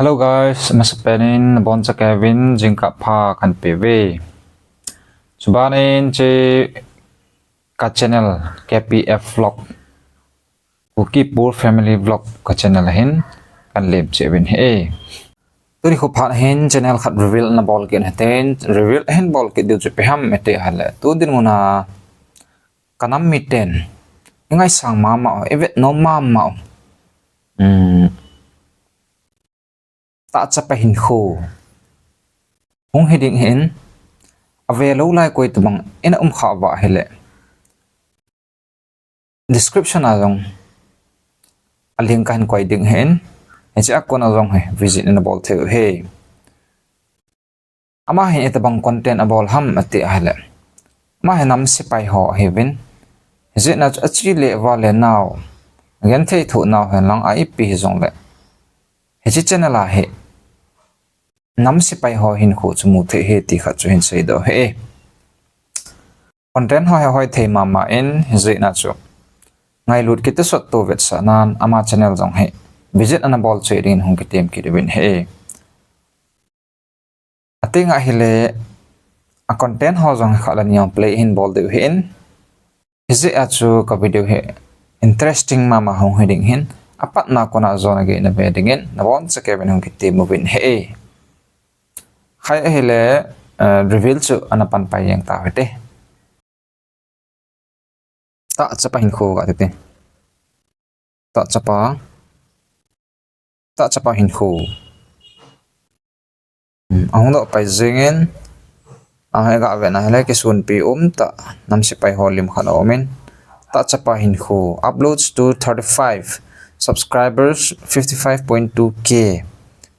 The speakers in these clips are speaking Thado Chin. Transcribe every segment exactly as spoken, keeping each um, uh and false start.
Hello guys, masapen in nabonchauvin jingkah pha kahin peuve. Chubanin hiche ka channel K P F Vlog, Kuki Poor Family Vlog ka channel a hin kahin lemcheh uvin ahi. Tuni kho phat hin channel khat reveal nabol kit u hite, reveal ahin bol kit diu chu ipi ham iti ahile, tu dinmun a kanam miten ingaisang mama u, ivet nom mama u, um, tahchapa hinkho hung hiding ahin, avelou lai koi tobang in aum khah uva ahile, description a jong a link kahin koi ding ahin, hiche a kona jong hi visit nabol thei u ahi. Ama hin itobang content abol ham iti ahile, ama hi nam sepai ho ahiuvin, hijeh a chu ache le vale nau, agenthei thoh nau henlang a ipi hijongle, hiche channel a hi nam sepai ho hinkho chu mu thei ahi ti khat chu hin seidoh ahi. Content ho hi hoi thei mama in, hijeh a chu ngailut kit sot tou vetsahnan ama channel jong hi visit ana bol cheh dingin hung kitem kit uvin ahi. Ati nga ahile, a content ho jong hi khat le ni jong play hin bol diu ahin, hijeh a chu ka video hi interesting mama hung hiding ahin, apatna kona jong nagei nave dingin nabonchauvin hung kitem uvin ahi. Khai ahile, eh, reveal chu ana pan pai jeng tau hite. Tahchapa hinkho kati te. Tahchapa. Tahchapa hinkho. Hmm, ahung doh pai jengin, ahi ga vet na ahile kisunpi umtah nam sepai ho lim khat aumin. Tahchapa hinkho. Uploads to thirty-five, subscribers fifty-five point two K.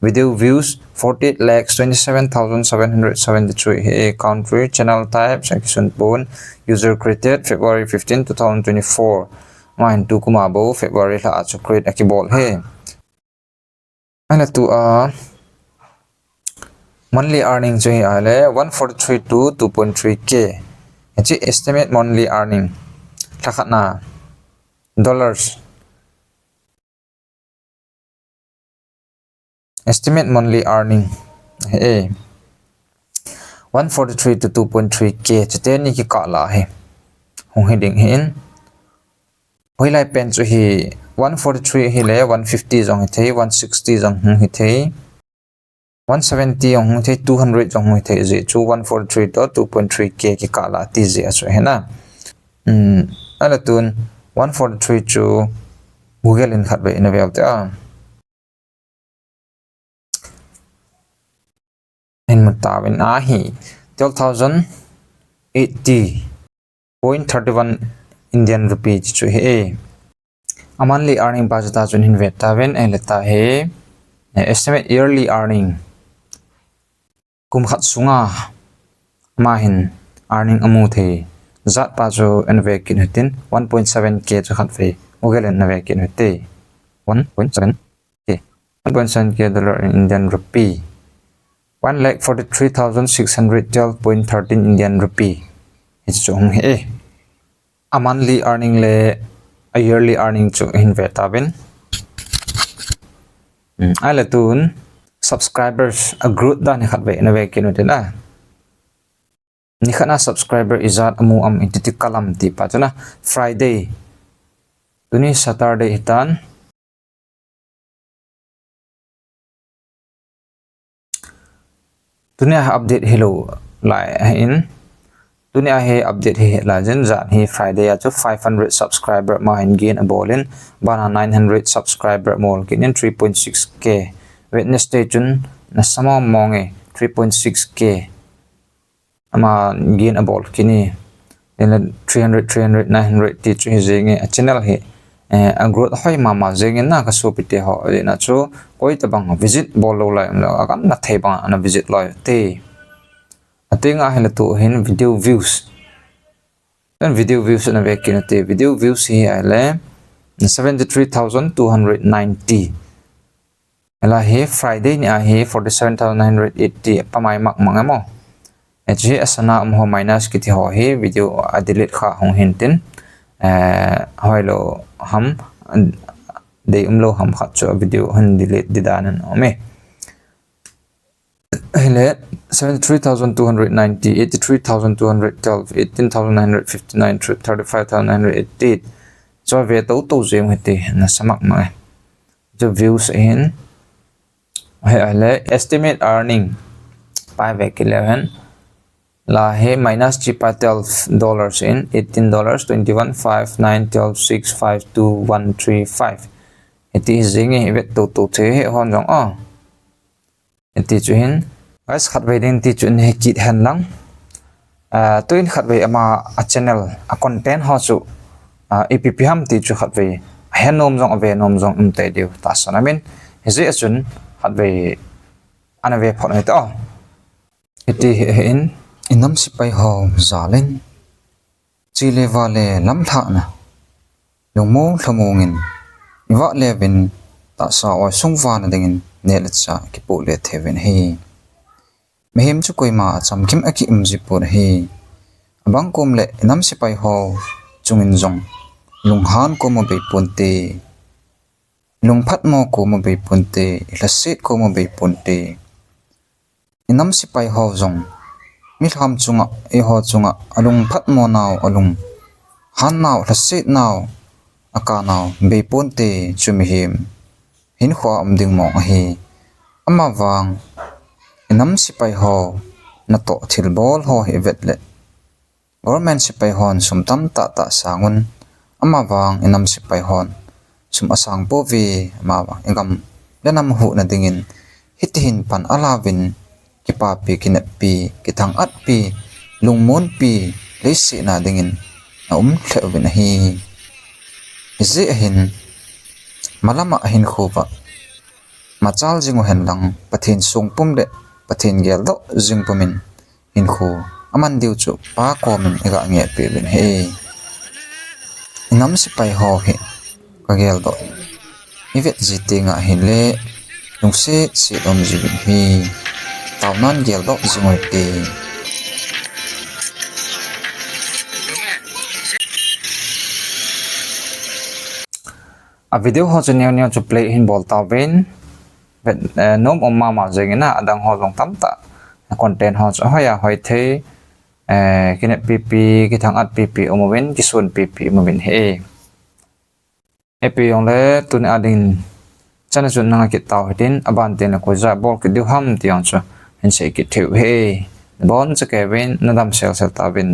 Video views forty-eight lakhs twenty-seven thousand seven hundred seventy-three. Hi country, channel type, sa kisun pon. User created February fifteen, two thousand twenty-four. Ama hin tu kum a bou February lha a chu create akibol ahi. Ahile tua monthly earning chu hi ahile one forty-three to two point three K. Hiche estimate monthly earning, lha khat na, dollars. Estimate monthly earning, eh, one forty-three to two point three K, chuteni kikah lah hi hung hiding ahin. Hoilai pen chu hi one forty-three hile one fifty jong hithei, one sixty jong hung hithei, one seventy jong hung hithei, two hundred jong hung hithei, ajeh chu one forty-three to two point three K kikah lah ti jeh a chu ahi na. Hmm, ahile tun one forty-three chu Google in khatvei nave u hite a. Hin mu tauvin, ahi twelve thousand eighty point thirty-one Indian rupee chu ahi. A monthly earning pa chu ta chun hin vet tauvin, ahile tua hi, eh, estimate yearly earning. Kum khat sunga ama hin earning amu thei jat pa chu hin ve kit u hitin, one point seven K chu khatvei Google in nave kit u hite. One point seven K. One point seven K dollar in Indian rupee. One lakh forty-three thousand six hundred twelve point thirteen Indian rupee. Hichu hung hi e. A monthly earning le a yearly earning chu hin ve tauvin. Hmm, ahile tun subscribers a growth dan hi khatvei nave kit u hitin a. Nikhat na subscriber ijat amu am, iti ti kalam ti pa chu na Friday. Tuni Saturday hitan. Tuni a update hilou lai ahin. Tuni a hi update hi lai jin, jan hi Friday a chu five hundred subscriber ama hin gain abol in, bana nine hundred subscriber amol kit in three point six K. Wednesday chun nasa mong mong e, three point six K. Ama gain abol kit in. Then three hundred, three hundred, nine hundred ti chu hi jeng e, a channel hi, eh, a growth hoi mama jeng in na ka sopi te ho. Ahina chu koi tabang visit bol lou lai um le, a kan na thei bang ana visit lou te. Ati nga hile tu hin video views. Then video views na ve kit u hite, video views hi ahile seventy-three thousand two hundred ninety. Hilai hi Friday ni a hi forty-seven thousand nine hundred eighty, pamai mak mang emo. Hiche hi asana um ho minus kiti ho hi video a delete kha hung hin tin. Eh, hoilou ham, dei umlou ham khat chu a video hin delete di dan in um e. Le seventy-three thousand two hundred ninety, eighty-three thousand two hundred twelve, eighteen thousand nine hundred fifty-nine, thirty-five thousand nine hundred eighty-eight. Chu ve to to jeng hiti na samak mai. Chu views hin. He le estimate earning. Pai ve ki le hen. La he minus chi pa twelve dollars in, eighteen dollars, twenty-one, five, nine, twelve, six, five, two, one, three, five. Hiti hi jing hi vet to to the he hon jong a. Hiti chu hin. Guys, khat ve ding ti chu in he kit hen lang. Ah, tu in khat ve ama a channel, a content ho chu, ah, ipi pi ham ti chu khat ve. A he nom jong, a ve nom jong um te diu. Ta san amin. He je a chun khat ve ana ve phot ni to. Hiti hi hin, i nam sipai ho jal in, chi le va le lam lhahna, lungmong lhamong in, i vah le vin, tahsa oi sung vana dingin, neh le chah kipoh le thei uvin ahi. Mihem chu koima a chamkim a ki um ji pon ahi. A bang kom le i nam sipai ho chungin jong, lunghan kom a bei pon te, lungphat mo kom a bei pon te, i lhaset kom a bei pon te. I nam sipai ho jong, mi lham chunga, eiho chunga, a lungphat mo nau, a lunghan nau, lhaset nau, a ka nau, bei pon te chu mihem hinkhoa um ding mong ahi. Ama vang, i nam sipai ho, natoh thilbol ho hi vet le. Government sipai hon sum tamtah tah sang un, ama vang i nam sipai hon sum a sang pouve, ama vang i gam le nam huhna dingin hiti hin pan a la uvin, kipapi, kineppi, kithang-atpi, lungmonpi, leiset na dingin a um lheh uvin ahi. Hijeh a hin, malam a hinkho uva machal jing u hen lang, Pathen songpum le Pathen geldoh jing pum in, hinkho aman diu chu Pa komin i ga ngehpeh uvin ahi. I nam sipai ho hi ka geldoh i vet ji teng a hin le lungset set um ji uvin ahi. Taonan geldoh jing u hite. A video ho chu neo neo chu play hin bol tauvin. Vet, eh, nom um mama jeng in a, adang ho jong tamtah. Content ho chu hoi a hoi thei, eh, kineppi pi, kithang-atpi pi um uvin, kisunpi pi um uvin ahi. Ipi jong le tuni a dingin chan a chun nang a kit tau hitin, aban tin le koi ja bol kit diu ham ti jong chu hin sei kit thei u ahi. Bon cha kei uvin, na dam sel sel tauvin.